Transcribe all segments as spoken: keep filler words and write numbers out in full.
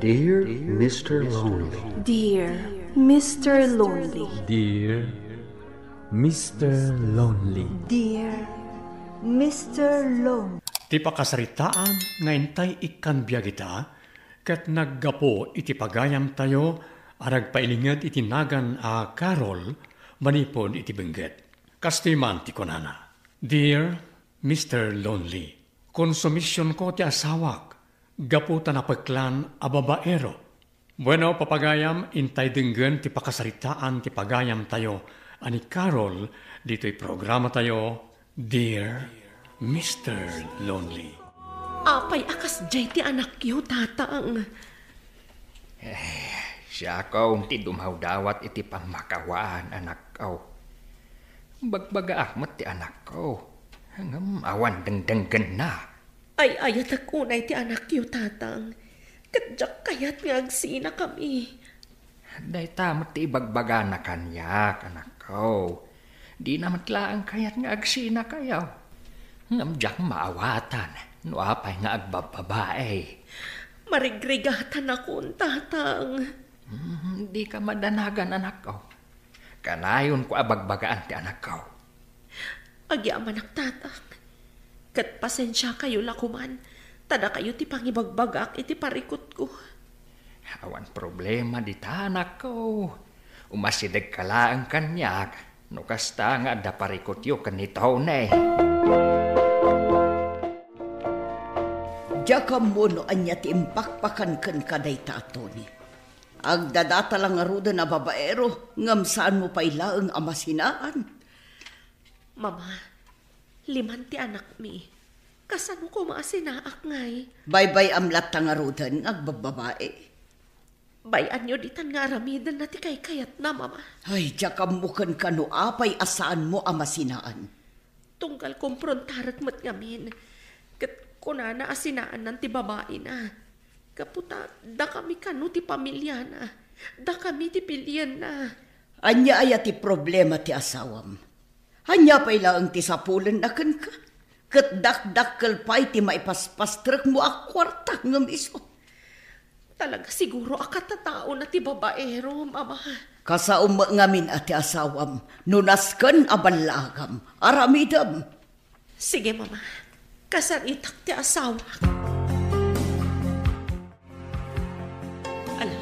Dear Mister Lonely. Dear Mister Lonely. Dear Mister Lonely. Dear Mister Lonely. Ti pakasaritaan nga intay ikkan biag ita, ket naggapu iti pagayamtayo a nagpailinged iti nagan a Carol manipud iti bengget. Kastoy man ti kunana, Dear Mister Lonely, konsumisionko ti asawak gapu ta napeklan a babaero. Bueno, papagayam, intay denggen ti pakasaritaan ti pagayamtayo a ni Carol ditoy programatayo, Dear Mister Lonely. Apay a kasdiay ti anakyo, Tatang? Eh, siakon ti dumawdawat iti pammakawaan, anakko. Bagbagaak met ti anakko. Ngem awan dengdenggenna. Ay-ayatek unay ti anakyo, Tatang. Ket diak kayat nga agsinakami. Dayta met ti ibagbagana kaniak, anakko. Dina met laeng kayat nga agsinakayo. Ngem diak maawatan no apay nga agbabbabae. Marigrigatanakon, Tatang. Hmm, dika madanagan, anakko. Kanayonko a bagbagaan ti anakko. Agyamanak, Tatang. Ket pasensiakayo la koman, ta dakayo ti pangibagbagaak iti parikutko. Awan problema dita, anakko. Umasidegka laeng kaniak no kasta nga adda parikutyo ken ni Tony. Diak ammo no ania ti impakpakan kenka dayta a Tony. Agdadata la ngaruden a babaero, ngem saanmo pay laeng a masinaan. Mama, liman ti anakmi. Kasano koma a sinaak ngay? Baybay-am latta ngaruden nga agbabbabae. Bay-anyo ditan nga aramidenna ti kaykayatna, Mama. Ay, diak ammo kenka no apay a saanmo a masinaan. Tunggal komprontarek met ngamin, ket kunana a sinaannan ti babaina. Gapu ta dakami kano ti pamiliana, dakami ti pilienna. Ania aya ti problema ti asawam? Ania pay laeng ti sapulenna kenka? Ket dakdakkel pay ti maipaspastrekmo a kuarta ngem isu. Talaga siguro a katataona ti babaero, Mama. Kasaom met ngamin a ti asawam, no nasken a ballaagam, aramidem. Sige, Mama. Kasaritak ti asawak. Ala,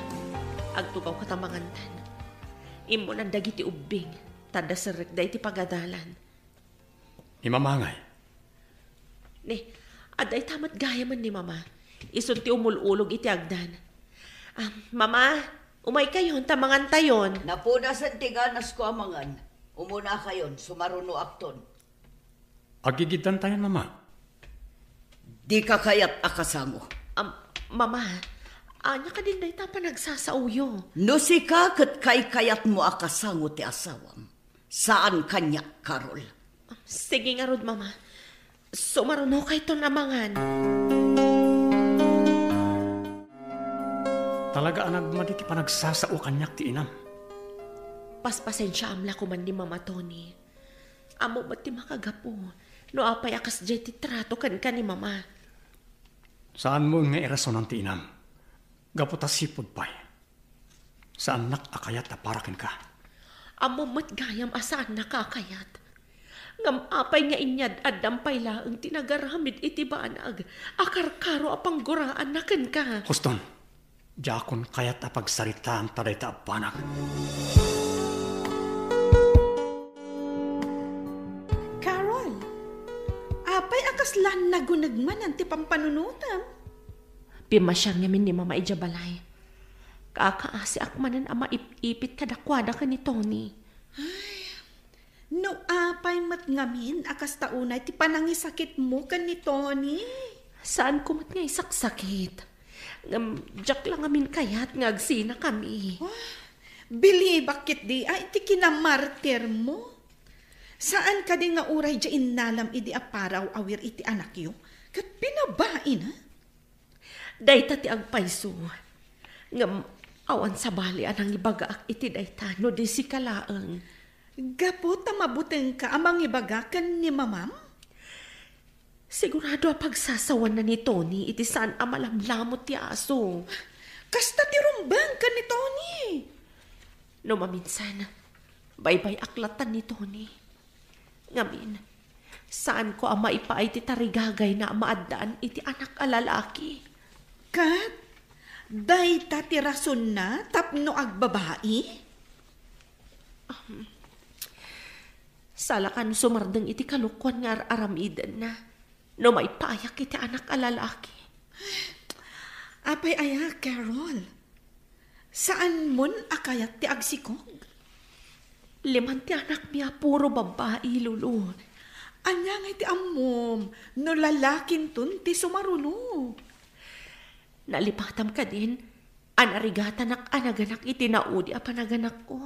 agtugawka ta mangantan. Immunan dagiti ubbing, ta adda serrekda iti pagadalan. Ni Mama ngay? Ne, adda ita met gayamen ni Mama. Isun ti umul-ulog iti agdan. Ah, Mama, umaykayon ta mangantayon. Napunasen ti ganasko a mangan. Umunakayon, sumarunoakton. Agigiddantayon, Mama. Dika kayat a kasango. Am, Mama, ania kadin dayta a panagsasaoyo? No sika ket kaykayatmo a kasango ti asawam, saan kaniak, Carol. Sige ngarud, Mama. Sumarunokayton a mangan. Talaga a nagmadi ti panagsasao kaniak ti inam. Paspasensiaam la koman ni Mama, Tony. Ammom met ti makagapu no apay a kasdiay ti trato kenka ni Mama. Saanmo nga irasonan ti inam. Gapu ta sipud pay. Saannak a kayat a para kenka. Ammom met gayam a saannaka a kayat. Ngem apay nga inyad-addam pay laeng ti nagaramid iti banag a karkaro a pangguraanna kenka? Huston, diakon kayat a pagsaritaan ta dayta a banag. Carol, apay a kasla naguneg manen ti pampanunotem? Pimmasiar ngamin ni Mama idiay balay. Kakaasiak manen a maip-ipit kadakuada ken ni Tony. Ay, no apay met ngamin a kasta unay ti panangisakitmo ken ni Tony? Saanko met nga isaksakit. Ngem diak la ngamin kayat nga agsinakami. Ah, bilibak ketdi a iti kinamartirmo. Saan kadi nga uray diay innalam idi a paraw-awir iti anakyo ket binabaina? Dayta ti agpayso. Ngem awan sabali a nangibagaak iti dayta no di sika laeng. Gapu ta mabutengka a mangibaga ken ni Mamam? Sigurado a pagsasawanna ni Tony iti saan a malamlamut ti aso. Kasta ti rumbeng ken ni Tony. No maminsan, baybay-ak latta ni Tony. Ngamin, saanko a maipaay ti tarigagayna a maaddaan iti anak a lalaki. Ket dayta ti rasonna tapno agbabai? Ahem. Salaka no sumardeng iti kalokuan nga ar-aramidenna no maipaayak iti anak a lalaki. Apay aya, Carol? Saanmon a kayat ti agsikog? Liman ti anakmi a puro babbai, Lulu. Ania ngay ti ammom no lalakinton ti sumaruno? Nalipatam kadin a narigatanak a naganak iti naudi a panaganakko.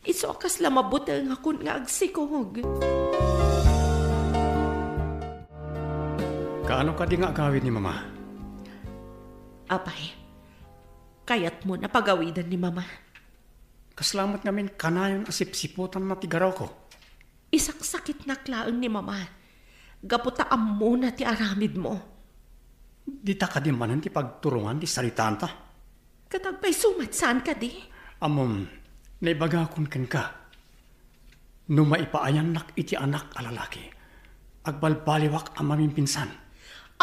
Isu a kasla mabutengakon nga agsikog. Kaano kadi nga agawid ni Mama? Apay, kayatmo a pagawiden ni Mama? Kasla met ngamin kanayon a sipsiputanna ti garawko. Isaksakitnak laeng ni Mama, gapu ta ammona ti aramidmo. Dita kadi manen ti pagturongan ti saritanta? Ket agpayso met saan kadi? Ammom, naibagakon kenka, no maipaayannak iti anak a lalaki, agbalbaliwak a mamimpinsan.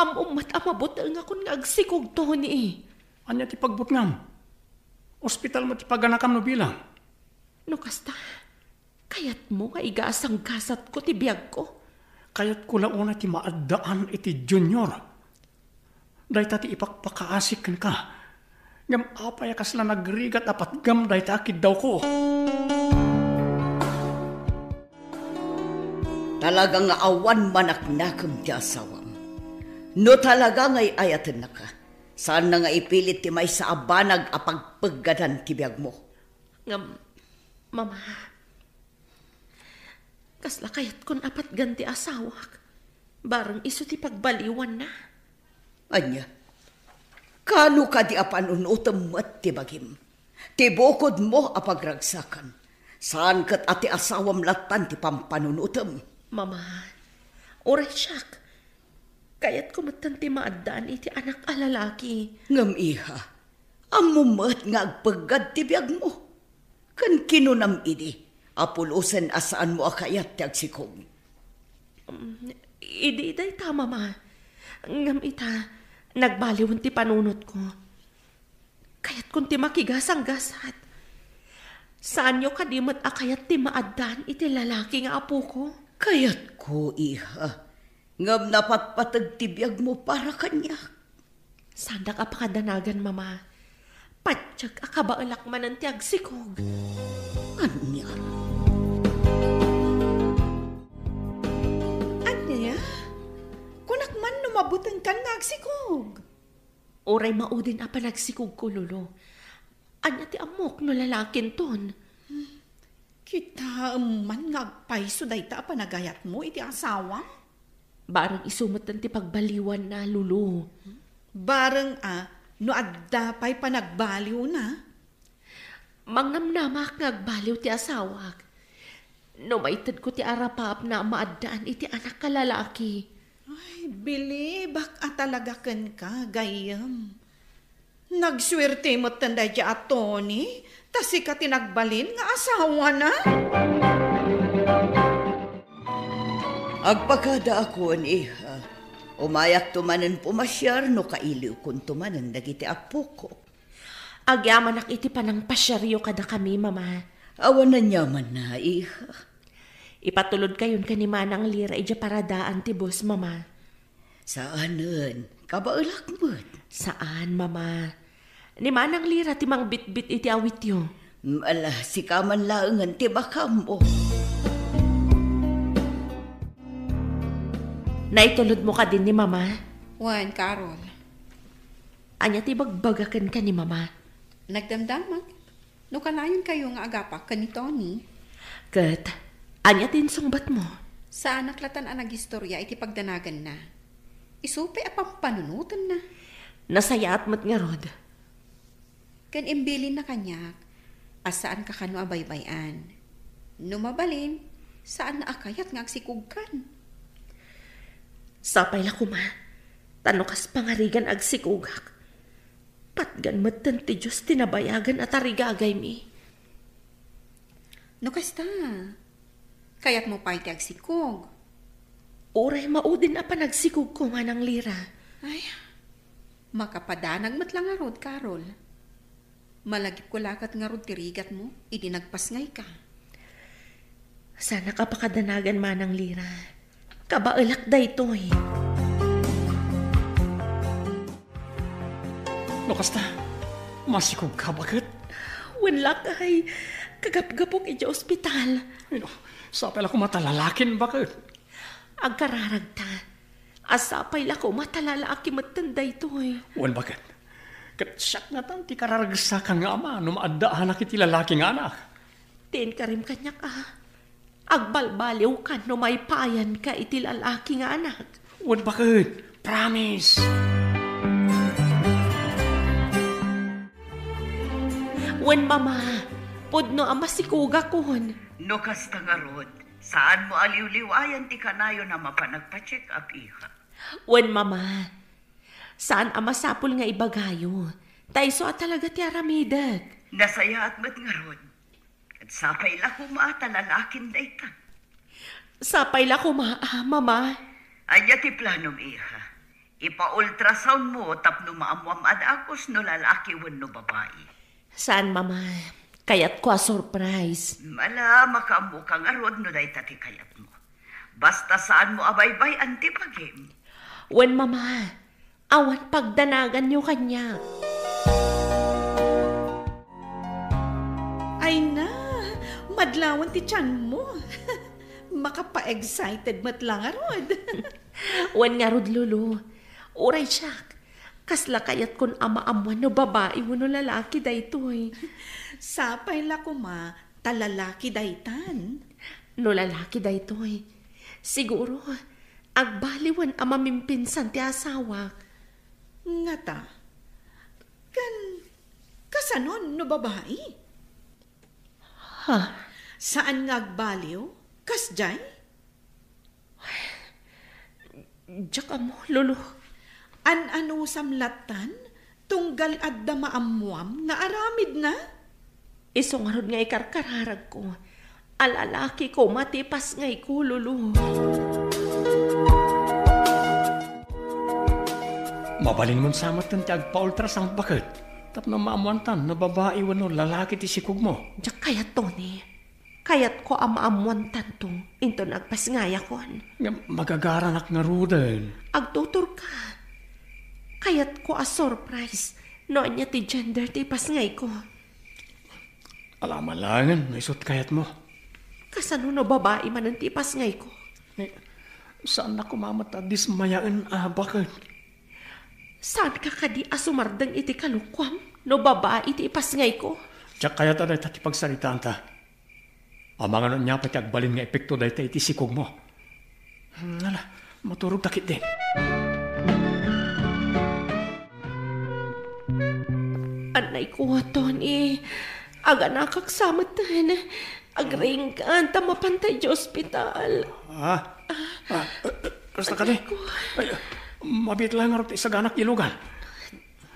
Ammom met a mabutengakon nga agsikog, Tony. Ania ti pagbutngam? Ospital met ti paganakam no bilang. No kasta, kayatmo nga igasanggasatko ti biagko? Kayatko la unay ti maaddaan iti Junior. Dayta ti ipakpakaasik kenka. Ngem apay a kasla nagrigat a patgam dayta a kiddawko? Talaga nga awan manaknakem ti asawam. No talaga nga ay-ayatennaka, saanna nga ipilit ti maysa a banag a pagpeggadan ti biagmo. Ngem, Mama, kasla kayatkon a patgan ti asawak, bareng isu ti pagbaliwanna. Ania? Kaano kadi a panunotem met ti bagim? Ti bukodmo a pagragsakan, saan ket a ti asawam lattan ti pampanunotem. Mama, uray siak, kayatko metten ti maaddaan iti anak a lalaki. Ngem, iha, ammom met nga agpeggad ti biagmo. Ken kinunam idi a pulosen a saanmo a kayat ti agsikog. Mm, idi dayta, Mama. Ngem ita, nagbaliwen ti panunotko. Kayatkon ti makigasanggasat. Saanyo kadi met a kayat ti maaddaan iti lalaki nga apoko? Kayatko, iha. Ngem napatpateg ti biagmo para kaniak. Saandak a pakadanagan, Mama. Patiek a kabaelak manen ti agsikog. Ania? Ania? Kunak man no mabutengkan nga agsikog. Uray maudin a panagsikogko, Lolo. Ania ti ammok no lalakinton? Kitaem man nga agpayso dayta a panagayatmo iti asawam? Bareng isu metten ti pagbaliwanna, Lolo. Bareng a, no adda pay panagbaliwna? Mangnamnamak nga agbaliw ti asawak. No maitedko ti arapaapna a maaddaan iti anak a lalaki. Ay, bilibak a talaga kenka, gayyem. Nagsuerte metten daydiay a Tony, ta sika ti nagbalin nga asawana. Agpakadaakon, iha. Umayakto manen pumasiar no kailiwkonto manen dagiti appokok. Agyamanak iti panangpasiaryo kadakami, Mama. Awan aniamanna, iha. Ipatulodkayon ken ni Manang Lira idiay paradaan ti bus, Mama. Saanen, kabaelak met. Saan, Mama. Ni Manang Lira ti mangbitbit iti awityo. Mm, ala, sika man laengen ti makammo. Naitulodmo kadin ni Mama? Wen, Carol. Ania ti ibagbaga kenka ni Mama? Nagdamdama. No kanayonkayo nga agapak ken ni Tony. Ket, ania ti insungbatmo? Saanak latan a nagistoria iti pagdanaganna. Isu pay a pampanunotenna. Nasayaat met ngarud. Ken imbilinna kaniak a saanka kano a baybay-an. No mabalin, saanna a kayat nga agsikogkan. Sapay la koma, ta no kas pangarigan agsikogak, Atgan metten ti Dios ti nabayagen a tarigagaymi. No kasta, kayatmo pay ti agsikog? Uray maudin a panagsikogko, Manang Lira. Ay, makapadanag met la ngarud, Carol. Malagipko la ket ngarud ti rigatmo idi nagpasngayka. Saanak a pakadanagan, Manang Lira. Kabaelak daytoy. No kasta, masikogka, baket? Wen lakay, kagapgapok idiay ospital. Ay, no, sapay la koma ta lalakin, baket. Agkararagta. A sapay la koma ta lalaki metten daytoy. Wen, baket. Ket siak ngatan ti kararagsakan nga ama no maadda anak iti lalaki nga anak. Ti inkarim kaniak a, agbalbaliwkan no maipayanka iti lalaki nga anak. Wen, baket. Promise. Wen, Mama, pudno a masikogakon. No kasta ngarud, saanmo a liwliwayan ti kanayon a mapan agpa-check-up, iha. Wen, Mama, saan a masapul nga ibagayo, ta isu a talaga ti aramidek. Nasayaat met ngarud. Ket sapay la koma ta lalakin dayta. Sapay la koma, ah, Mama. Ania ti planom, iha? Ipa-ultrasoundmo tapno maammoam a dagus no lalaki wenno babai. Saan, Mama. Kayatko a surprise. Ala, makaammoka ngarud no dayta ti kayatmo. Basta saanmo a baybay-an ti bagim. Wen, Mama. Awan pagdanaganyo kaniak. Ay na, madlawan ti tianmo. Makapa-excited met la ngarud. Wen ngarud, Lulu. Uray siak, kasla kayatkon a maammoan no babai wenno lalaki daytoy. Sapay la koma ta lalaki daytan. No lalaki daytoy, siguro, agbaliwen a mamimpinsan ti asawak. Ngata, ken kasanon no babai? Ha? Saan nga agbaliw? Kasdiay? Diak ammo, Lolo. An-anusam lattan, tunggal adda maammoam nga aramidna? Isu ngarud nga ikarkararagko a lalaki koma ti ipasngayko, Lolo. Mabalinmon sa metten ti agpa-ultrasound, baket, tapno maammoantan no babai wenno lalaki ti sikogmo. Diak kayat, Tony. Kayatko a maammoantanto inton agpasngayakon. Ngem magagaranak ngaruden. Agtuturka. Kayatko a surprise no ania ti gender ti ipasngayko. Alama laengen no isu ti kayatmo. Kasano no babai manen ti ipasngayko? Eh, saannak koma met a dismayaen a, baket. Saanka kadi a sumardeng iti kalokuam no babai ti ipasngayko? Diak kayat a dayta ti pagsaritaanta. Amangan no ania pay ti agbalin nga epekto dayta iti sikogmo. Hmm, ala, maturogta ketdin. Anay ko, Tony. Aganakak sa metten. Agriingkan ta mapanta idiay ospital. Ah? Ah, eh, eh, kasta kadi? Anay ko. Ay, mabiit laeng ngarud ti isaganak idiay lugan.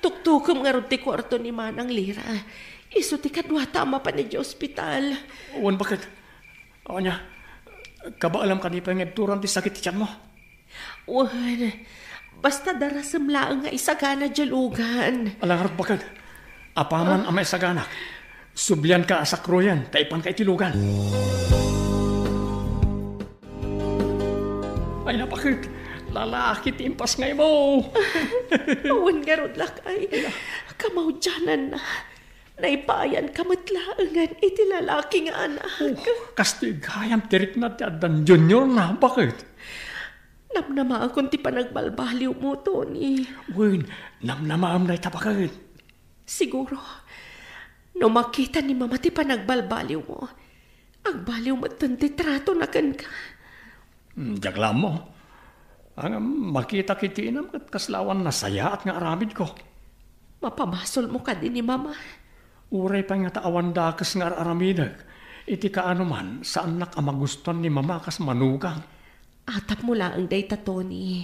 Tuktukem ngarud ti kuarto ni Manang Lira. Isu ti kaduata a mapan idiay ospital. Wen, baket. Ania, kabaelam kadi pay nga ibturan ti sakit ti tianmo? Wen, basta darasem laeng nga isagana diay lugan. Ala ngarud, baket. Apaman a maisaganak, sublianka a sakroyen ta ipanka iti lugan. Ay, napaket, lalaki ti impasngaymo. Awan ngarud, lakay. Kamaudiananna, naipayanka met laengen iti lalaki nga anak. Oh, kastoy gayam ti rikna ti addan junior na, baket. Namnamaekon ti panagbalbaliwmo, Tony. Wen, namnamaem dayta, baket. Siguro, no makita ni Mama ti panagbalbaliwmo, agbaliw metten ti tratona kenka. Hmm, diak la ammo. Ngem makita iti inam ket kasla awan nasayaat nga aramidko. Mapamasolmo kadi ni Mama? Uray pay ngata awan dakes nga ar-aramidek, iti kaanoman, saannak a magustuan ni Mama kas manugang. Atapmo laeng dayta, Tony.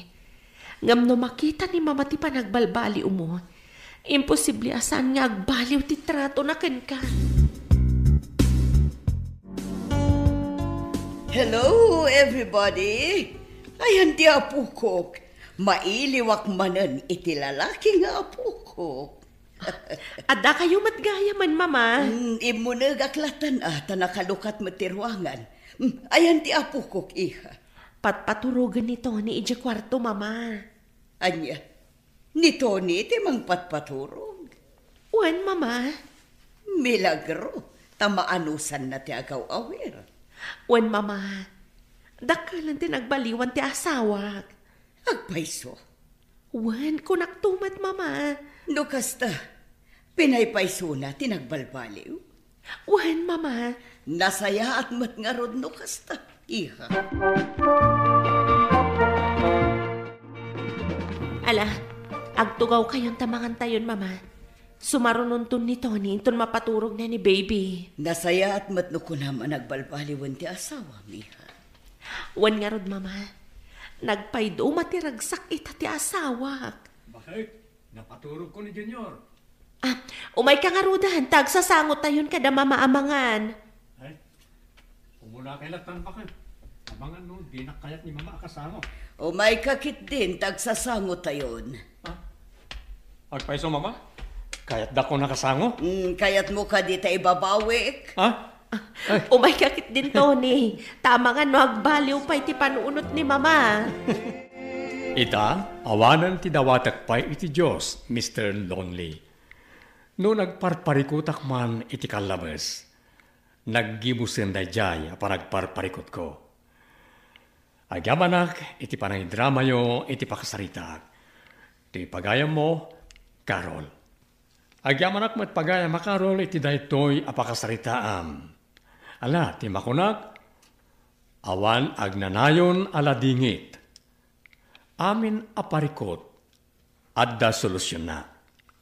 Ngem no makita ni Mama ti panagbalbaliwmo, Imposible a saan nga agbaliw ti tratona kenka. Hello, everybody! Ayan ti apokok. Mailiwak manen iti lalaki nga apokok. Adda kayo met gayamen, Mama. Mm, immunegak latan a, ta nakalukat met ti ruangan. Mm, ayan ti apokok, iha. Patpaturogen ni Tony idiay kuarto, Mama. Ania? Ni Tony ti mangpatpaturog? Wen, Mama. Milagro, ta maanusanna ti agaw-awir. Wen, Mama. Dakkelen ti nagbaliwan ti asawak. Agpayso? Wen, kunakto met, Mama. No kasta, pinaypaysona ti nagbalbaliw? Wen, Mama. Nasayaat met ngarud no kasta, iha. Ala, agtugawkayon ta mangantayon, Mama. Sumarunonton ni Tony inton mapaturogna ni Baby. Nasayaat met no kunam a nagbalbaliwen ti asawam, iha. Wen ngarud, Mama. Nagpayduma ti ragsak ita ti asawak. Bakit? Napaturogko ni Junior. Ah, umayka ngaruden, ta agsasangotayon kada Mama a mangan. Ay, umuna kay latan, bakit? Amangan no, dinak kayat ni Mama a kasango. Umayka ketdin, ta agsasangotayon. Ah? Agpayso, Mama? Kayatdakon a kasango? Mm, kayatmo kadi ta ibabawik? Ah? Ay. Umayka ketdin, Tony. Ta amangan no agbaliw pay ti panunot ni Mama. Ita, awanen ti dawatek pay iti Dios, Mister Lonely. No nagparparikutak man iti kallabes, naggibusen daydiay a panagparparikutko. Agyamanak iti panangidramayo iti pakasaritaak. Ti pagayammo, Carol. Agyamanak met pagayam a Carol iti daytoy a pakasaritaam. Ala, ti makunak, awan agnanayon a ladingit. Amin a parikut, adda solusionna.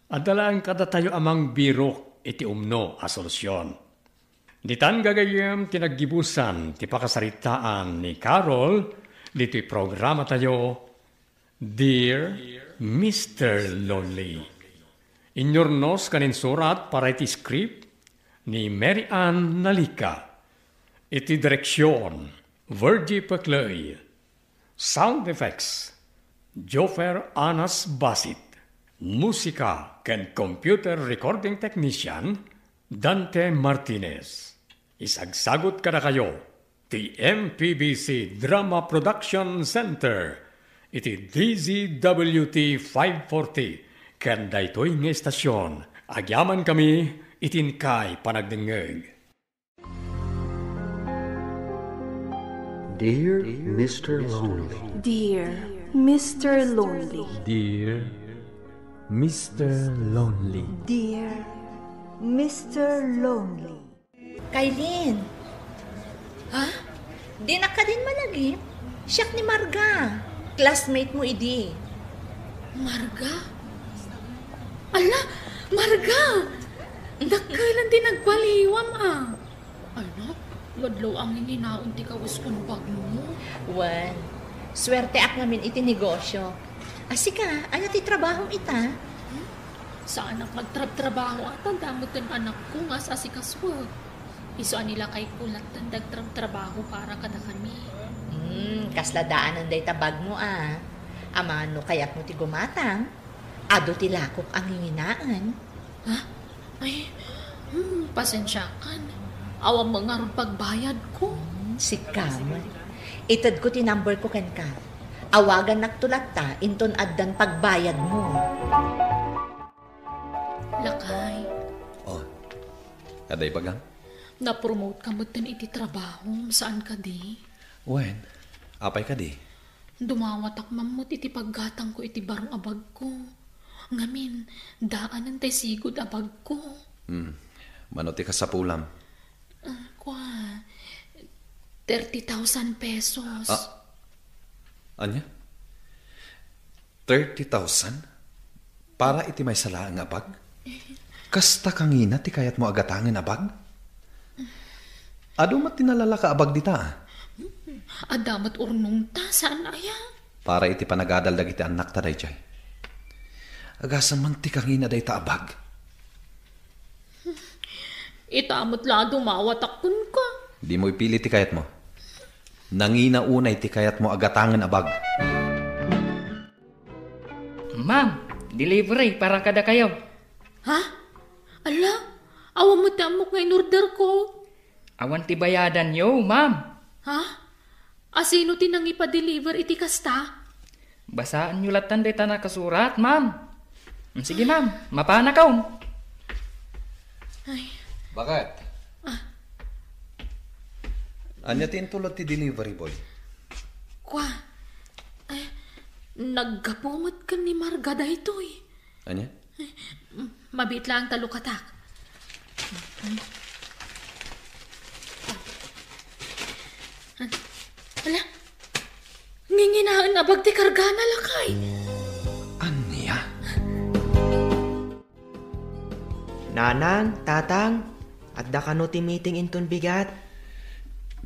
Adda laeng kadatayo a mangbirok iti umno a solusion. Ditan gagayyem ti naggibusan ti pakasaritaan ni Carol ditoy programatayo, Dear Mister Lonely. Inyurnos ken insurat para iti script ni Mary Ann Nalica. Iti direksion, Virgie Peclay. Sound effects, Joffer Anas Basit. Musika ken computer recording technician, Dante Martinez. Isagsagut kadakayo ti M P B C Drama Production Center iti D Z W T five forty ken daytoy nga estasion. Agyamankami iti inkay panagdengngeg. Dear Mister Lonely. Dear Mister Lonely. Dear Mister Lonely. Dear Mister Lonely. Kailin. Ha? Dinak kadin malagip? Siak ni Marga. Classmate mo idi. Marga? Ala, Marga! Dakkelan ti nagbaliwam, a. Ala, wadlaw angin ni naon ti kawes kun bagmo. Wen, suerteak ngamin iti negosyo. A, sika, ania ti trabahom ita? Hmm? Saanak agtrabtrabaho a ta, adda met ti anakko nga as-asikasuek. Isu a nilakayko latta ti agtrabtrabaho para kadakami. Hmm, kasla daanen dayta bagmo a. Amangan no kayatmo ti gumatang, adu ti lakok a nginginaen. Ha? Ay, hmm, pasensiakan. Awan met ngarud pagbayadko. Hmm, sika met. Itedko ti numberko kenka. Awagannakto latta inton addan pagbayadmo. Lakay. Oh, adda ibagam? Napromote ka metten iti trabahom, saan kadi? Wen, apay kadi? Dumawatak man met iti paggatangko iti baro a bagko. Ngamin, daanen tay sigud a bagko. Hmm. Mano ti kasapulam? Ah, kua, thirty thousand pesos. Ah, ania? Thirty thousand? Para iti maysa laeng a bag? Kasta kangina ti kayatmo a gatangen a bag? Adu met ti nalalaka a bag dita, a? Adda met urnongta, saan aya? Para iti panagadal dagiti annakta daydiay. Agasem man ti kangina dayta a bag. Ita met la a dumawatak kenka. Dimo ipili ti kayatmo. Nangina unay ti kayatmo a gatangen a bag. Ma'am, delivery para kadakayo. Ha? Ala, awan met ti ammok nga in-order ko. Awan ti bayadanyo, ma'am. Ha? Asino ti nangipa-deliver iti kasta? Basaanyo lattan dayta nakasurat, ma'am. Mm, sige, ma'am. Mapanakon. Ay. Bakit? Ah. Ania ti intulod ti delivery boy? Kua. Ay, naggapu met ken ni Marga daytoy. Ania? Mabiit laeng ta lukatak. Ala, nginginaen a bag ti kargana, lakay. Ania? Nanang, tatang, adda kano ti meeting inton bigat?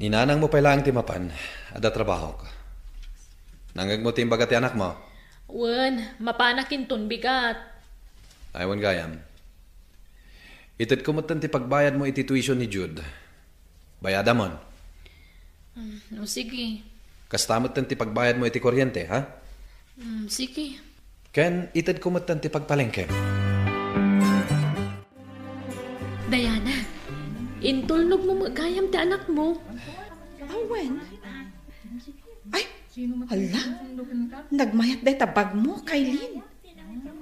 Ni nanangmo pay laeng ti mapan, adda trabahok. Nangngegmo ti imbaga ti anakmo? Wen, mapanak inton bigat. Ay, wen gayam. Itedko metten ti pagbayadmo iti tuition ni Jude. Bayadamon. Mm, o, sige. Kasta metten ti pagbayadmo iti kuryente, ha? Mm, sige. Ken itedko metten ti pagpalengkem. Diana, intulnogmo met gayam ti anakmo. Awen. Ay, hala. Nagmayat dayta bagmo, Kaylin.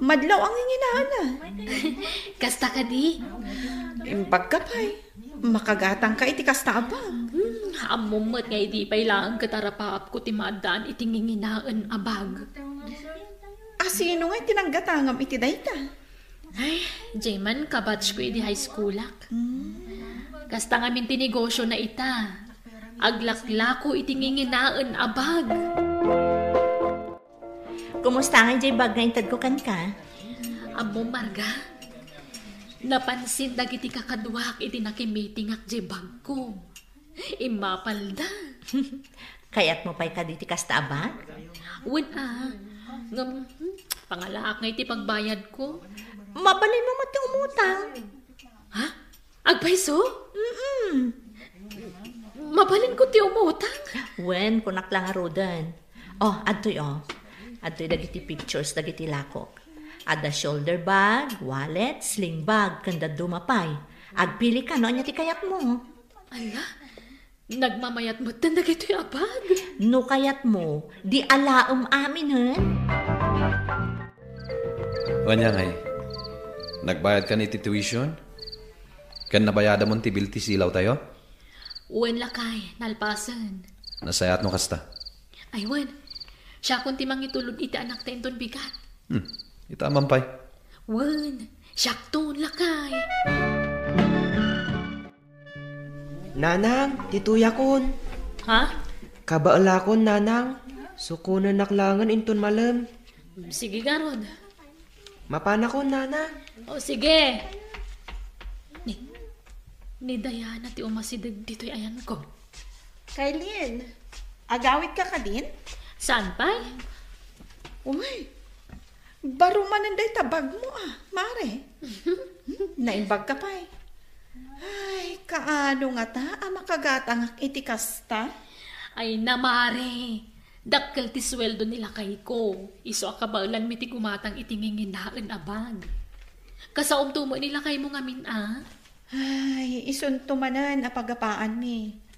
Madlaw a nginginaanna. Kasta kadi? Imbagka pay. Makagatangka iti kasta a bag. Hmm, ammom met nga idi pay laeng ket arapaapko ti maaddaan iti nginginaen a bag. Asino nga iti nanggatangam iti dayta? Ay, diay man kabatch ko idi high schoolak. Hmm. Kasta ngamin ti negosyo na ita. Aglaklako iti nginginaen a bag. Kumusta nga diay bag nga intedko kenka? Ammom, Marga, napansin dagiti kakaduak iti nakimitingak diay bagko. Immapalda. Kayatmo pay kadi ti kasta a bag? Wen a. Ngem, hmm, pangalaak nga iti pagbayadko. Mabalinmo met ti umutang. Ha? Agpayso? Mm-mm. Mabalinko ti umutang? Wen, kunak la ngaruden. Oh, adtoy, oh. Adtoy dagiti pictures dagiti lakok. Adda shoulder bag, wallet, sling bag, ken dadduma pay. Agpilika no ania ti kayatmo. Ala, nagmamayat metten dagitoy a bag. No kayatmo, di alaem aminen. Ania ngay, nagbayadkan iti tuition? Ken nabayadamon ti bill ti silawtayo? Wen, lakay, nalpasen. Nasayaat no kasta. Ay, wen. Siakon ti mangitulod iti anakta inton bigat. Hmm, ita man pay. Wen, siakton, lakay. Nanang, ti tuyakon. Ha? Kabaelakon, nanang. Sukonennak laengen inton malem. Sige, garud. Mapanakon, nanang. O, sige. Ni, ni Diana ti umasideg ditoy ayanko. Kaylin, agawidka kadin? Saan pay? Uy, baro manen dayta bagmo a, mare. Naimbagka pay. Ay, kaano ngata a makagatangak iti kasta? Ay na, mare. Dakkel ti sueldo ni lakayko. Isu a kabaelanmi ti gumatang iti nginginaen a bag. Kasaomto met ni lakaymo ngamin a? Ay, isunto manen a pagapaanmi.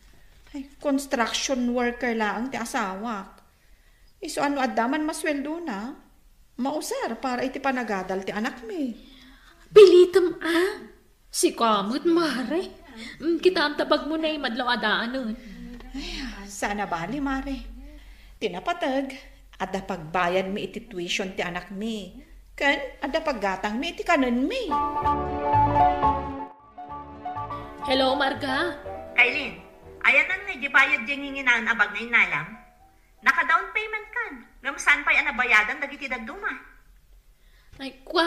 Ay, construction worker laeng ti asawak. Isu a no adda man masueldona, mausar para iti panagadal ti anakmi. Pilitem a? Sika met, mare. Mm, kitaem ta bagmo nay madlaw a daanen. Ay, saan a bali, mare. Ti napateg, adda pagbayadmi iti tuition ti anakmi. Ken adda paggatangmi iti kanenmi. Hello, Marga. Kaylin, ayanna ngay diay bayad diay nginginaen a bag nga innalam? Naka-down payment kan, ngem saan pay a nabayadan dagiti dadduma? Ay, kua,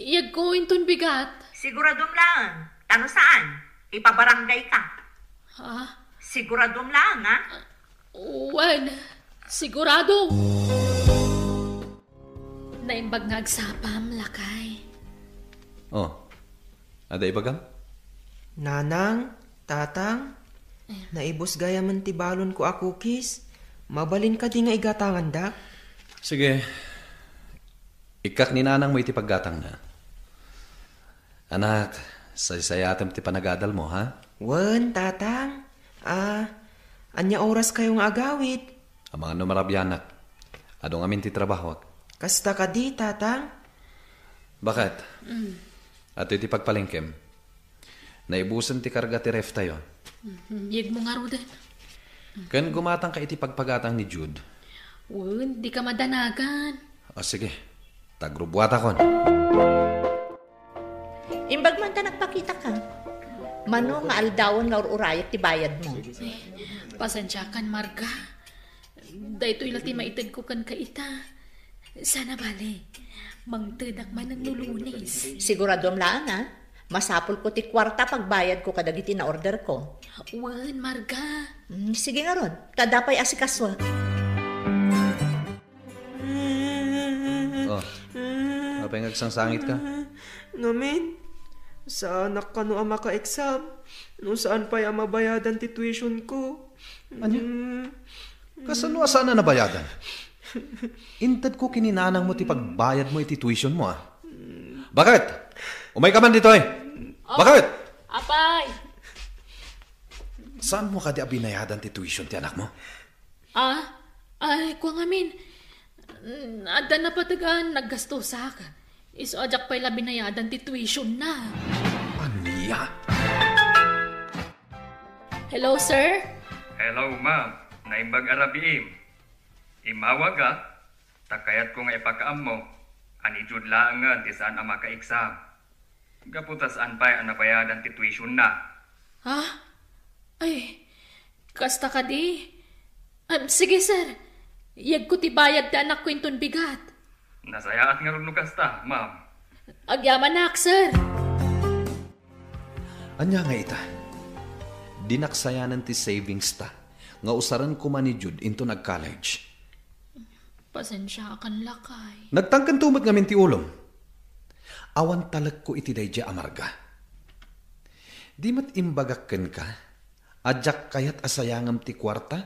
iyagko inton bigat. Siguradom laeng, ta no saan, ipabarangay ka. Ha? Siguradom laeng, ha? Wen, sigurado. Naimbag nga agsapam, lakay. Oh, ada ibagam? Nanang, tatang, naibus gayamen ti balonko a cookies. Mabalin kadi nga igatangandak? Sige. Ikkak ni nanang mo iti paggatangna. Anak, saysayatem ti panagadalmo, ha? Wen, tatang. Ah, ania oras kayo nga agawid? Amangan no marabianak. Adu ngamin ti trabahok. Kasta kadi, tatang? Baket? Mm. Atoy ti pagpalengkem. Naibusen ti karga ti ref tayo. Mhm. Yegmo ngaruden. Ken gumatangka iti pagpagatang ni Jude. Wen, di ka madanagan. O, sige. Tagrubuatakon. Imbag man ta nagpakita ka. Mano nga aldawen nga ur-urayek ti bayad mo? Ay, pasensiakan, Marga. Daytoy la ti maitedko kenka ita. Sana bale, mangtedak manen no Lunes. Siguraduam laeng, a. Masapulko ti kuarta pagbayadko kadagiti na-orderko. Wen, Marga. Mm, sige ngarud, ta adda pay asikasuak. Oh, apay nga agsangsangitka? Ngamin, saanak kano a maka-exam no saan pay a mabayadan ti tuition ko. Ania? Mm. Kasano a saan a nabayadan? Intedko ken ni nanangmo ti pagbayadmo iti tuitionmo, a. Baket? Umayka man ditoy! Oh, Baket? Apay! Saanmo kadi a binayadan ti tuition ti anakmo? Ah? Ay, kua ngamin. Mm, adda napateg a naggastosak. Isu a diak pay la binayadan ti tuitionna. Ania? Hello, sir? Hello, ma'am. Naimbag a rabiim. Immawagak, ta kayatko nga ipakaammo a ni Jude laengen ti saan a maka-exam. Gapu ta saan pay a nabayadan ti tuitionna. Ha? Ay, kasta kadi? Ah, sige, sir. Yegko ti bayad ti anakko inton bigat. Nasayaat ngarud no kasta, ma'am. Agyamanak, sir. Ania nga ita? Dinak sayanen ti savings ta nga usaren koma ni Jude inton ag-college. Pasensiakan, lakay. Nagtangkento met ngamin ti ulom. Awan talekko iti daydiay a Marga. Di met imbagak kenka a diak kayat a sayangem ti kuarta?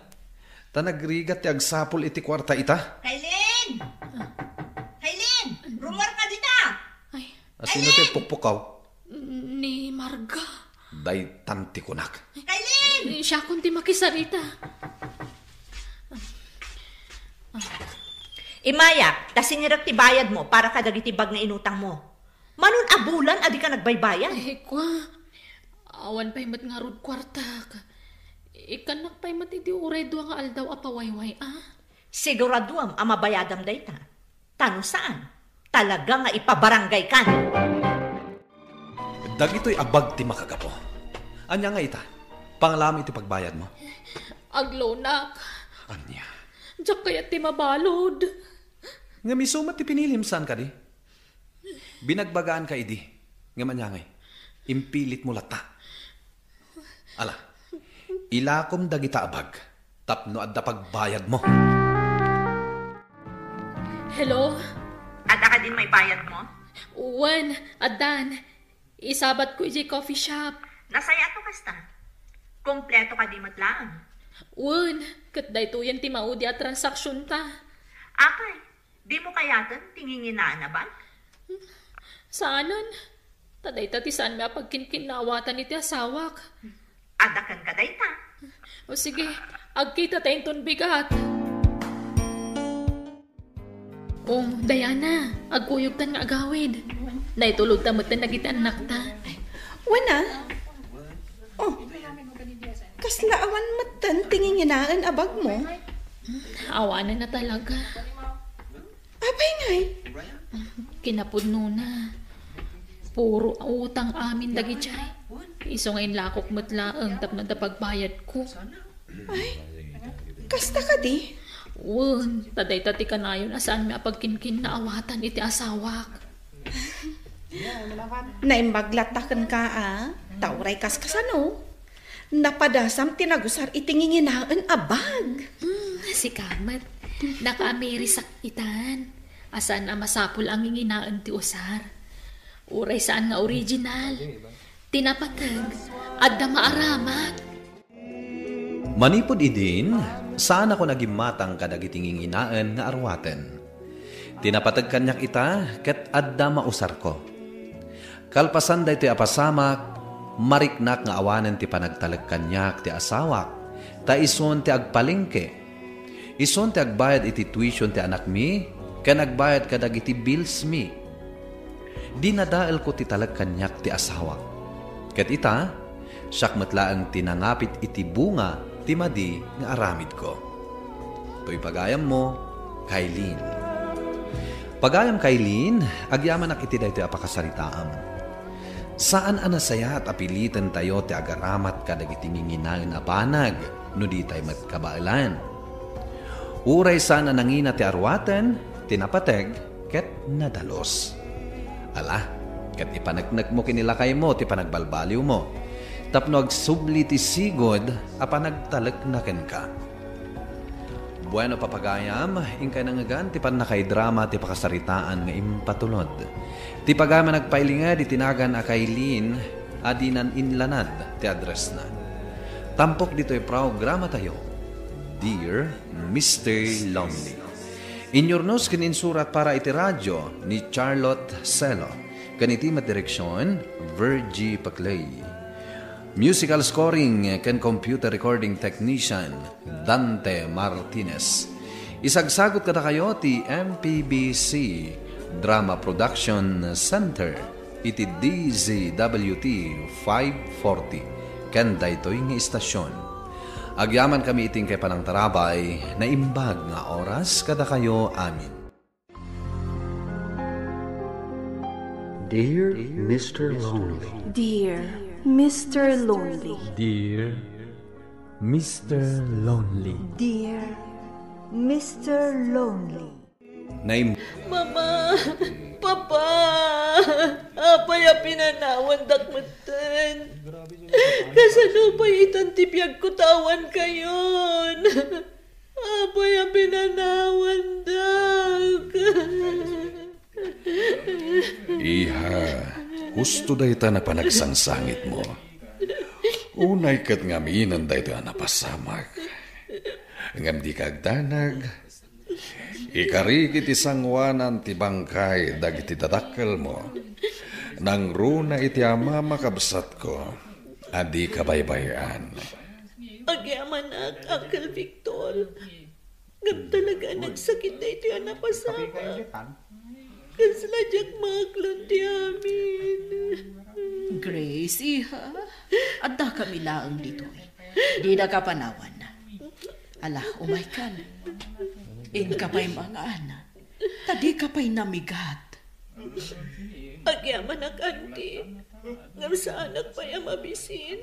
Ta nagrigat ti agsapul iti kuarta ita. Kailin! Kailin! Rummuarka dita! Ay. Asino ti pukpukaw? Ni Marga. Daytan ti kunak. Kailin! Siakon ti makisarita. Immayak, ta sinirek ti bayadmo para kadagiti bag nga inutangmo. Manon a bulan a dika nagbaybayad? Ay, kua. Awan pay met ngarud kuartak. Ikkannak pay met iti uray dua nga aldaw a pawayway, a? Siguraduam a mabayadam dayta. Ta no saan, talaga nga ipabarangaykan. Dagitoy a bag ti makagapu. Ania nga ita? Pangalam iti pagbayadmo? Aglonak. Ania? Diak kayat ti mabalud. Ngem isu met ti pinilim, saan kadi? Binagbagaanka idi. Ngem ania ngay? Impilitmo latta. Ala, ilakom dagita a bag tapno adda pagbayadmo. Hello? Adda kadin maibayadmo? Wen, addan. Isabatko idiay coffee shop. Nasayaat no kasta. Kompleto kadi met laeng? Wen, ket daytoyen ti maudi a transaksionta. Apay, dimo kayaten ti nginginaen a bag? Saanen. Ta dayta ti saanmi a pagkinkinnaawatan iti asawak. Adda kenka dayta. O sige, agkitata inton bigat. O, Diana, agkuyogtan nga agawid. Naitulodta metten dagiti annakta. Wen a? O, kasla awan metten ti nginginaen a bagmo? Awanen a talaga. Apay ngay? Kinapudnona, puro utang amin dagidiay. Isu nga inlakok met laeng tapno adda pagbayadko. Ay, kasta kadi? Wen, ta dayta ti kanayon a saanmi a pagkinkinnaawatan iti asawak. Naimbag latta kenka, a? Ta uray kaskasano, napadasam ti nagusar iti nginginaen a bag. Hmm, sika met. Nakaamirisak itan. A saan a masapul a nginginaen ti usar. Uray saan nga original. Ti napateg, adda maaramat. Manipud idin, saanakon a gimmatang kadagiti nginginaen nga aruaten. Ti napateg kaniak ita ket adda mausarko. Kalpasan daytoy a pasamak, mariknak nga awanen ti panagtalek kaniak ti asawak, ta isun ti agpalengke. Isun ti agbayad iti tuition ti anakmi ken agbayad kadagiti billsmi. Dinadaelko ti talek kaniak ti asawak. Ket ita, siak met laeng ti nangapit iti bunga ti madi nga aramidko. Toy pagayammo, Kailin. Pagayam Kailin, agyamanak iti daytoy a pakasaritaam. Saan a nasayaat a pilitentayo ti agaramat kadagiti nginginaen a banag no ditay met kabaelan. Uray saan a nangina ti aruaten, ti napateg ket nadalus. Ala, ket ipaneknekmo ken ni lakaymo ti panagbalbaliwmo, tapno agsubli ti sigud a panagtalekna kenka. Bueno, papagayam, inkay nangngegan ti pannakaidrama ti pakasaritaan nga impatulod. Ti pagayam a nagpailinged iti nagan a Kailin a dinan inlanad ti addressna. Tampok ditoy programatayo, Dear Mister Lonely. Inyurnos ken insurat para iti radio ni Charlotte Celo, ken iti met direksion, Virgie Paclay. Musical scoring ken computer recording technician, Dante Martinez. Isagsagot kadakayo ti M P B C Drama Production Center iti D Z W T five forty ken daytoy nga istasyon. Agyamankami iti inkay panangtarabay, naimbag nga oras kadakayo amin. Dear Mister Lonely. Dear Mister Lonely. Dear Mister Lonely. Dear Mister Lonely. Naim- Mama! Papa! Apay a pinanawandak metten? Kasano pay itan ti biagko ta awan kayon? Apay a pinanawandak? Iha, husto dayta a panagsangsangitmo. Unay ket ngaminen daytoy a napasamak. Ngem dika agdanag. Ikarik iti sangoanan ti bangkay dagiti dadakkelmo. Nangruna iti amam a kabsatko a dika baybay-an. Agyamanak, Uncle Victor. Ngem talaga a nagsakit daytoy a napasamak. Kasla diak maaklon ti amin. Grace, iha, addakami laeng ditoy. Dinaka panawan. Ala, umaykan. Inka pay mangan. Ta dika pay namigat. Agyamanak, Auntie. Ngem saanak pay a mabisin.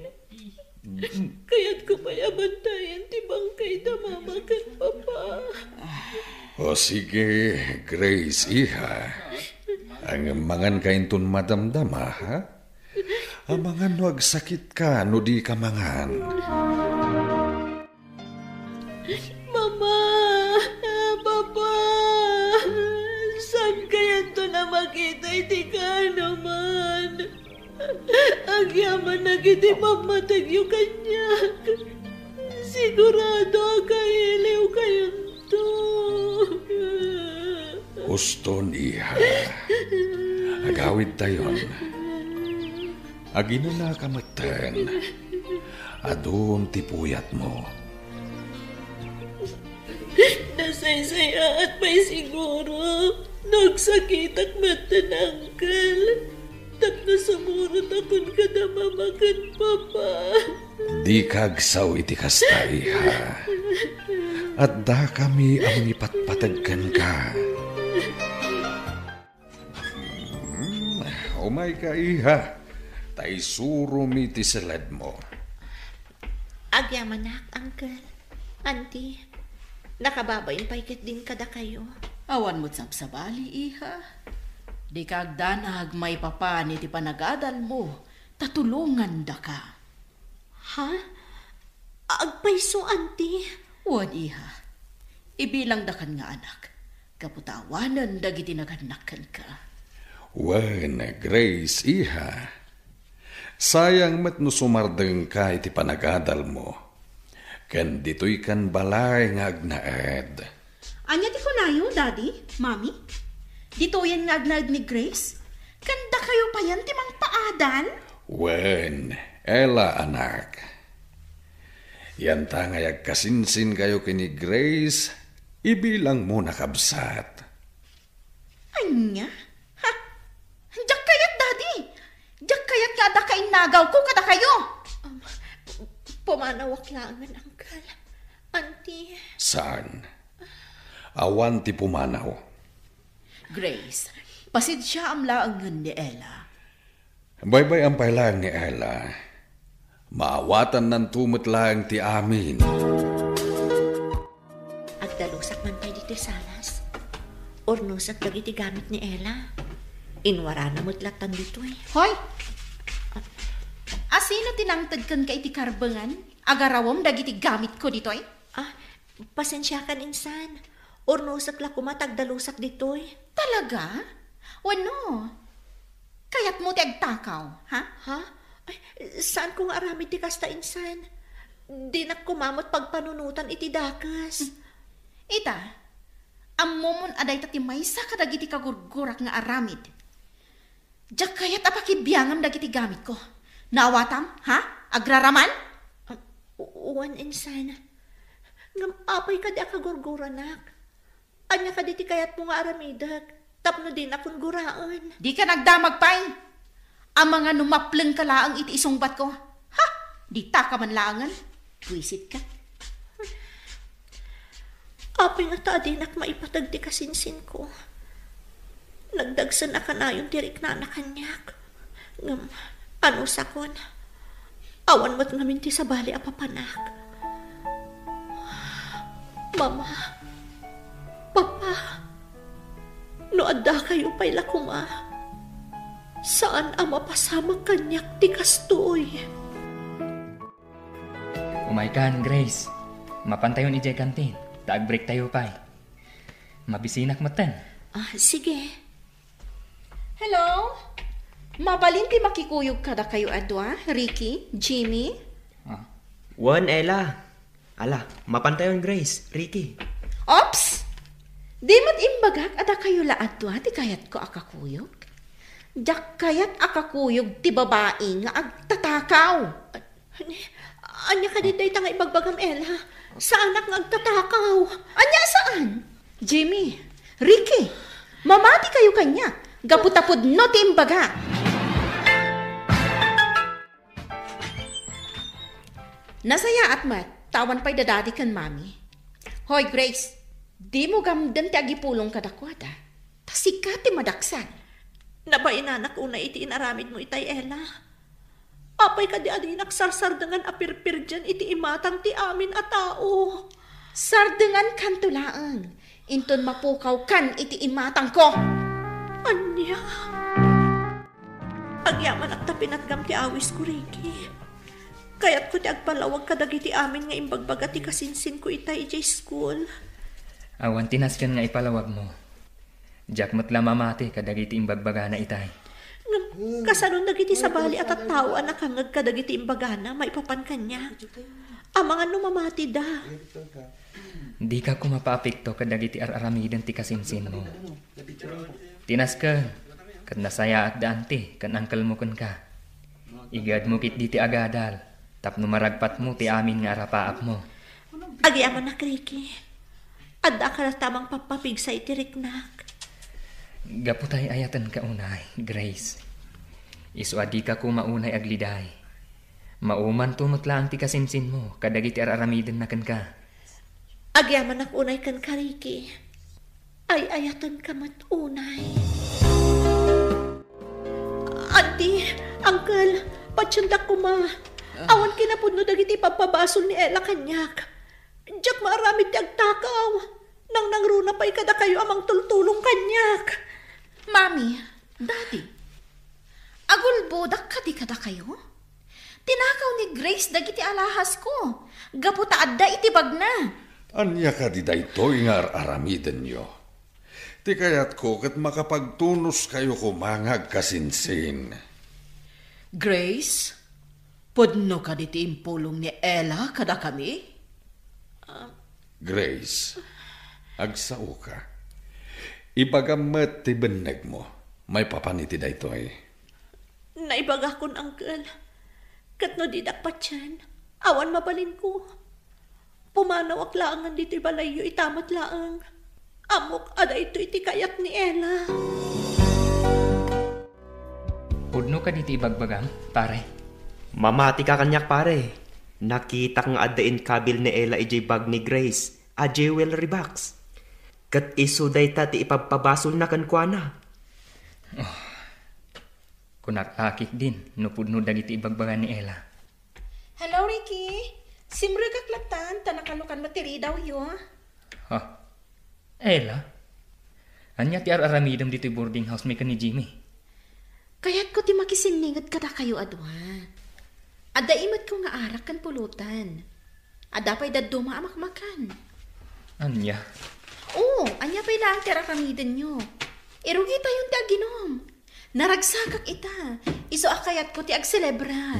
Kayatko pay a bantayan ti bangkay da Mama ken Papa. O sige, Grace, iha. Ngem manganka inton madamdama, ha? Amangan no agsakitka no dika mangan. Mama! Papa! Saan kayanto a makita iti kaanoman? Agyamanak iti pammategyo kaniak. Sigurado a kailiw kayonto. Uston, iha. Agawidtayon. Aginanaka metten. Adun ti puyatmo. Nasaysayaat pay siguro no agsakitak metten, Uncle, tapno sumurotakon kada Mama ken Papa. Dika agsao iti kasta, iha. Addakami a mangipatpateg kenka. Hmm, umayka, iha, ta isuromi ti seledmo. Agyamanak, Uncle. Auntie, nakababain pay ketdin kadakayo. Awan met sabsabali, iha. Dika agdanag maipapan iti panagadalmo, ta tulongandaka. Ha? Agpayso, Auntie? Wen, iha. Ibilangdakan nga anak. gapu ta awanen dagiti nagannak kenka. Wen, Grace, iha. Sayang met no sumardengka iti panagadalmo. Ken ditoy kan balay nga agnaed. Ania ti kunayo, Daddy, Mami? Ditoyen nga agnaed ni Grace? Ken dakayo payen ti mangpaadal? Wen, Ella, anak. Yanta nga agkasinsinkayo ken ni Grace, ibilangmo na kabsat. Ania? Ha? Diak kayat, Daddy. Diak kayat nga adda kainnagawko kadakayo. Um, pumanawak laengen, Uncle. Auntie. Saan? Awan ti pumanaw. Grace, pasensiaam laengen ni Ella. Baybay-am pay laeng ni Ella. Maawatannanto met laeng ti amin. Agdalusak man pay ditoy salas. Urnosek dagiti gamit ni Ella. Inwarana met lattan ditoy. Hoy! Asino ti nangted kenka iti karbengan? Agarawem dagiti gamitko ditoy? Ah, pasensiakan, insan. Urnosek la koma ta agdalusak ditoy. Talaga? Wenno, kayatmo ti agtakaw, ha? Ha? Ay, saanko nga aramid ti kasta, insan. Dinak koma met pagpanunotan iti dakes. Ita, ammomon a dayta ti maysa kadagiti kagurgurak nga aramid. Diak kayat a pakibiangam dagiti gamitko. Naawatam, ha? Agraraman? Ah, u-, wen, insan. Ngem apay kadi a kagurguranak? Ania kadi ti kayatmo nga aramidek tapno dinakon guraen? Dika nagdamag pay. Amangan no maplengka laeng iti isungbatko. Ha? Ditaka man laengen. Buisitka. Apay ngata a dinak maipateg ti kasinsinko? Nagdagsen a kanayon ti riknana kaniak. Ngem, anusakon, awan met ngamin ti sabali a papanak. Mama, Papa, no addakayo pay la koma, saan a mapasamak kaniak ti kastoy. Umaykan, Grace. Mapantayon idiay kantin, ta agbreaktayo pay. Mabisinak metten. Ah, sige. Hello? Mabalin ti makikuyog kadakayo a dua, Ricky, Jimmy? Ah. Wen, Ella. Ala, mapantayon, Grace, Ricky. Ops! Di met imbagak a dakayo la a dua ti kayatko a kakuyog? Diak kayat a kakuyog ti babai nga agtatakaw. Ania, ania kadi dayta nga ibagbagam, Ella? Saanak nga agtatakaw. Ania saan? Jimmy, Ricky, mamati kayo kaniak, gapu ta pudno ti imbaga. Nasayaat met, ta awan pay da Daddy ken Mommy. Hoy, Grace, dimo gamden ti agipulong kadakuada. Ta sika ti madaksan. Nabainanak unay iti inaramidmo itay, Ella. Apay kadi a dinak sarsardengan a pirpirdian iti imatang ti amin a tao? Sardengankanto laeng, inton mapukawkan iti imatangko. Ania? Agyamanak ta pinatgam ti awisko, Ricky. Kayatko ti agpalawag kadagiti amin nga imbagbaga ti kasinsinko itay idiay school. Awan ti nasken nga ipalawagmo. Diak met la mamati kadagiti imbagbagana itay. Ngem, kasano dagiti sabali a tattao a nakangngeg kadagiti imbagana maipapan kaniak? Amangan no mamatida. Dika koma mapaapekto kadagiti ar-aramiden ti kasinsinmo. Ti nasken, ket nasayaat da anti ken angkelmo kenka. Igedmo ketdi ti agadal, tapno maragpatmo ti amin nga arapaapmo. Agyamanak, Ricky. Adda ka latta a mangpappapigsa iti riknak. Gapu ta ay-ayatenka unay, Grace. Isu a dika koma unay agliday. Maumanto met laeng ti kasinsinmo kadagiti ar-aramidenna kenka. Agyamanak unay kenka, Ricky. Ay-ayatenka met unay. Auntie, uncle, patiendak koma. Ah. Awan kinapudno dagiti pagpabasol ni Ella kaniak. Diak maaramid ti agtakaw. Nangnangruna pay kadakayo a mangtultulong kaniak. Mami, Daddy, agulbodak kadi kadakayo? Tinakaw ni Grace dagiti alahasko, gapu ta adda iti bagna. Ania kadi daytoy nga ar-aramidenyo? Ti kayatko ket makapagtunoskayo koma nga agkasinsin. Grace, pudno kadi ti impulong ni Ella kadakami? Ah. Grace, agsaoka. Ibagam met ti bennegmo maipapan iti daytoy. Naibagakon, Uncle. Ket no didak patien, awan mabalinko. Pumanawak laengen ditoy balayyo ita met laeng. Ammok a daytoy ti kayat ni Ella. Pudno kadi ti ibagbagam, pare? Mamatika kaniak, pare. Nakitak nga adda inkabil ni Ella idiay bag ni Grace a jewelry box. Ket isu dayta ti ipabpabasolna kenkuana. Oh, kunak lakik din no pudno dagiti ibagbaga ni Ella. Hello, Ricky. Simrekak latan ta nakalukan met ti ridawyo. Ha? Ella? Ania ti ar-aramidem ditoy boarding house mi ken ni Jimmy? Kayatko ti makisinninged kadakayo a dua. Adda imetko nga arak ken pulutan. Adda pay dadduma a makmakan. Ania? Oo, ania pay laeng ti ar-aramidenyo? Irugitayon ti aginom. Naragsakak ita. Isu a kayatko ti agselebrar.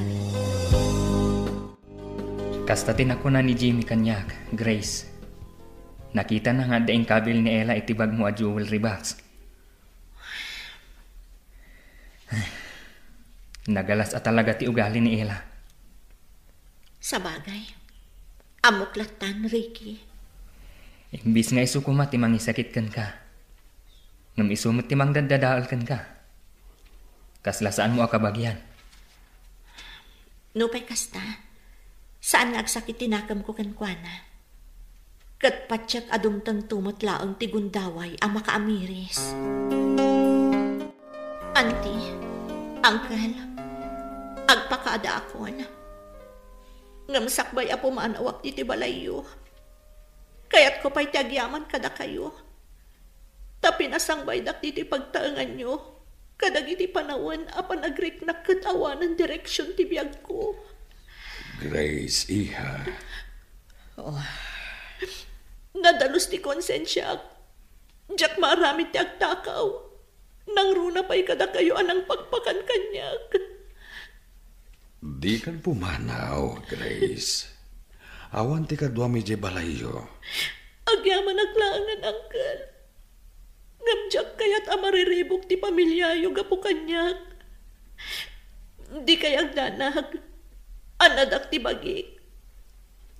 Kasta ti nakuna ni Jimmy kaniak, Grace. Nakitana nga adda inkabil ni Ella iti bagmo a jewelry box. Nagalas a talaga ti ugali ni Ella. Sabagay, ammok latan, Ricky. Imbis nga isu koma ti mangisakit kenka, ngem isu met ti mangdaddadael kenka. Kasla saanmo a kabagian. Nupay kasta, saan nga agsakit ti nakemko kenkuana. Ket patiek a dumtengto met laeng ti gundaway a makaamiris. Auntie, Uncle, agpakaadaakon. Ngem sakbay a pumanawak ditoy balayyo, kayatko pay ti agyaman kadakayo. Ta pinasangbaydak ditoy pagtaenganyo kadagiti panawen a panagriknak ket awanen direksion ti biagko. Grace, iha. Oh. Nadalus ti konsensiak. Diak maaramid ti agtakaw. Nangruna pay kadakayo a nangpakpakan kaniak. Dikan pumanaw, Grace. Awan ti kaduam idiay balayyo. Agyamanak laengen, Uncle. Ngem diak kayat a mariribuk ti pamiliayo gapu kaniak. Dikay agdanag. Annadak ti bagik.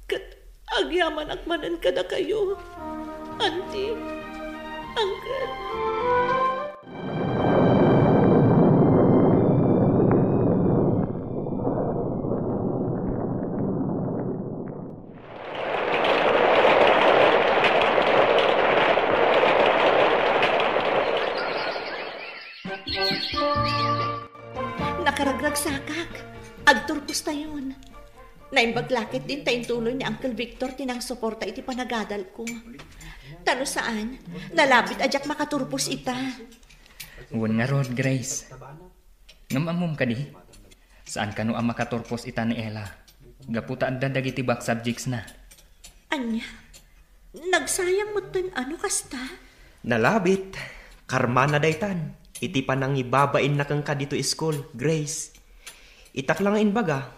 Ket agyamanak manen kadakayo, Auntie, Uncle. Nakaragragsakak. Agturpostayon. Naimbag la ketdin ta intuloy ni Uncle Victor ti nangsuporta iti panagadalko. Ta no saan, nalabit a diak makaturpos ita. Wen ngarud, Grace. Ngem ammom kadi? Saan kano a makaturpos ita ni Ella, gapu ta adda dagiti back subjectsna. Ania? Nagsayang metten a no kasta? Nalabit. Karmana daytan. Iti panangibabainna kenka ditoy school, Grace. Itak la nga imbaga,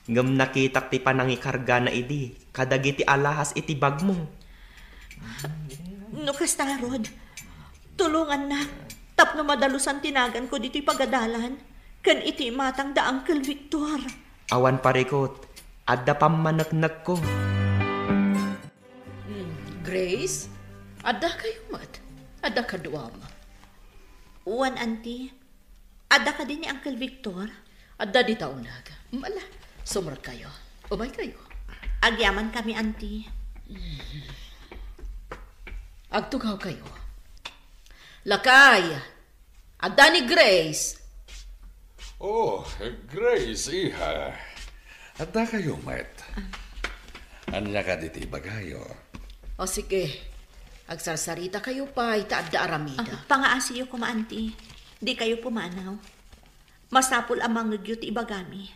ngem nakitak ti panangikargana idi kadagiti alahas iti bagmo. No kasta ngarud, tulongannak tapno madalusan ti naganko ditoy pagadalan ken iti imatang da Uncle Victor. Awan parikut, adda pammaneknekko. Hmm, Grace, adda kayo met? Adda kaduam? Wen, Auntie. Adda kadi ni Uncle Victor? Adda dita uneg. Mala, sumrek kayo. Umay kayo. Agyaman kami, Auntie. Agtugaw kayo. Lakay, adda ni Grace. Oh, Grace, iha. Adda kayo met. Ania kadi ti ibagayo? O sige, agsarsarita kayo pay ta adda aramida. Ah, pangaasiyo koma, Auntie. Di kayo pumanaw. Masapul a mangngegyo ti ibagami.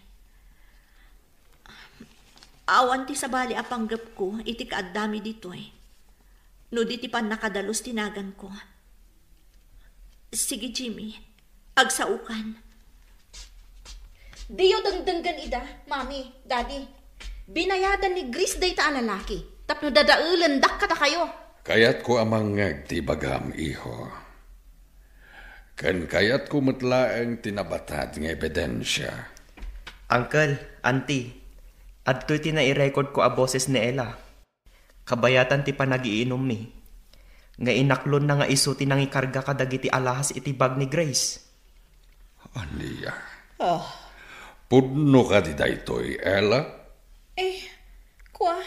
Awan ti sabali a panggepko iti kaaddami ditoy. No di ti pannakadalus ti naganko. Sige, Jimmy. Agsaokan. Diyo dengdenggen ida, Mami, Daddy. Binayadan ni Grace dayta a lalaki tapno dadaelendak kadakayo. Kayatko a mangngeg ti ibagam, iho. Ken kayatko met laeng ti nabatad nga ebidensia. Uncle, Auntie, adtoy ti nairekordko a boses ni Ella. Kabayatan ti panagiinummi, nga inaklonna nga isu ti nangikarga kadagiti alahas iti bag ni Grace. Ania? Ah. Pudno kadi daytoy, Ella? Eh, kua,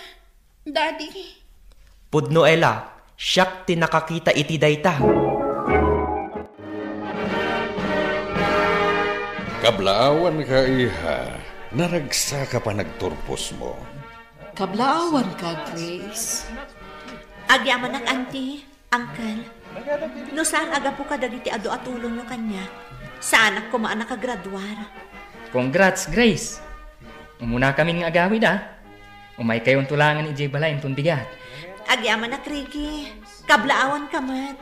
Daddy. Pudno, Ella. Siak ti nakakita iti dayta. Kablaawanka, iha. Naragsak a panagturposmo. Kablaawanka, Grace. Agyamanak, Auntie, Uncle. No saan a gapu kadagiti adu a tulongyo kaniak, saanak koma a nakagraduar. Congrats, Grace! Umunakamin nga agawid, a. Umaykayonto laengen idiay balay inton bigat. Agyamanak, Ricky. Kablaawanka met.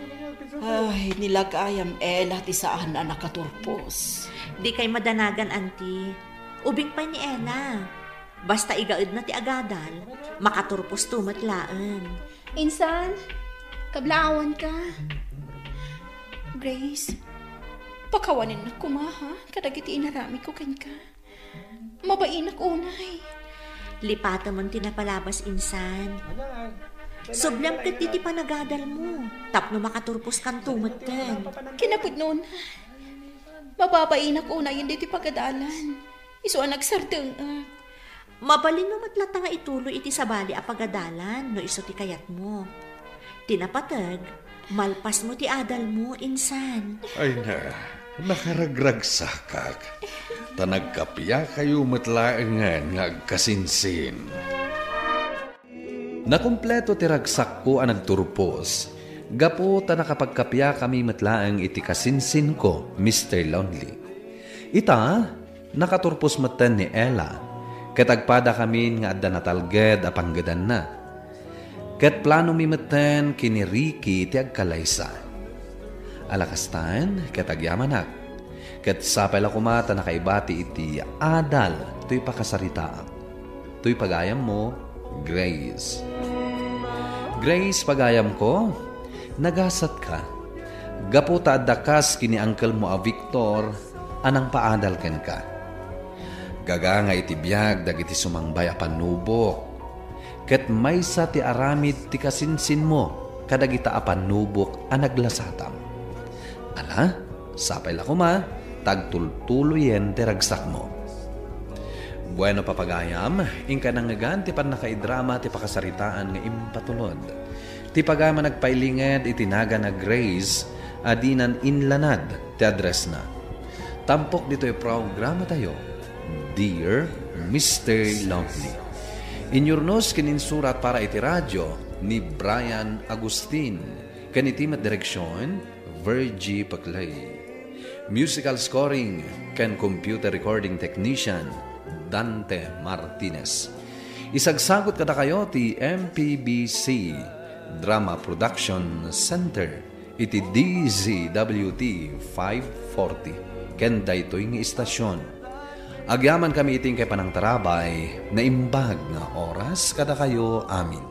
Ay, nilagayam, Ella, ti saan a nakaturpos. Dikay madanagan, Auntie. Ubing pay ni Ella. Basta igaedna ti agadal, makaturposto met laeng. Insan, kablaawanka. Grace, pakawanennak koma, ha, kadagiti inaramidko kenka. Mabainak unay. Lipatemon ti napalabas, insan. Subliam ket diti panagadalmo, tapno makaturposkanto metten. Kinapudnona. Mababainak unayen ditoy pagadalan. Isu a nagsardengak. Mabalinmo met latta nga ituloy iti sabali a pagadalan no isu ti kayatmo. Ti napateg, malpasmo ti adalmo, insan. Ay na, nakaragragsakak. Ta nagkapiakayo met laengen nga agkasinsin. Nakumpleto ti ragsakko a nagturpos, gapu ta nakapagkapiakami met laeng iti kasinsinko, Mister Lonely. Ita, nakaturpos metten ni Ella, ket agpadakamin nga adda natalged a panggedanna. Ket planomi metten ken ni Ricky ti agkalaysa. Ala kastan, ket agyamanak. Ket sapay la koma ta nakaibati iti adal toy pakasaritaak. Toy pagayammo, Grace. Grace, pagayamko, nagasatka. Gapu ta adda kas ken ni angkelmo a Victor a nangpaadal kenka. Gaganga iti biag dagiti sumangbay a pannubok. Ket maysa ti aramid ti kasinsinmo kadagita a pannubok a naglasatam. Ala, sapay la koma, ta agtultuloyen ti ragsakmo. Bueno, papagayam, inka nangngegan ti pannakaidrama ti pakasaritaan nga impatulod. Ti pagayam a nagpailinged iti nagan a Grace a dinan inlanad ti addressna. Tampok ditoy programatayo, Dear Mister Lonely. Inyurnos ken insurat para iti radio ni Brian Agustin, ken iti met direksion, Virgie Peclay. Musical scoring ken computer recording technician, Dante Martinez. Isagsagut kadakayo ti M P B C Drama Production Center iti D Z W T five forty ken daytoy nga istasyon. Agyamankami iti inkay panangtarabay, naimbag nga oras kadakayo amin.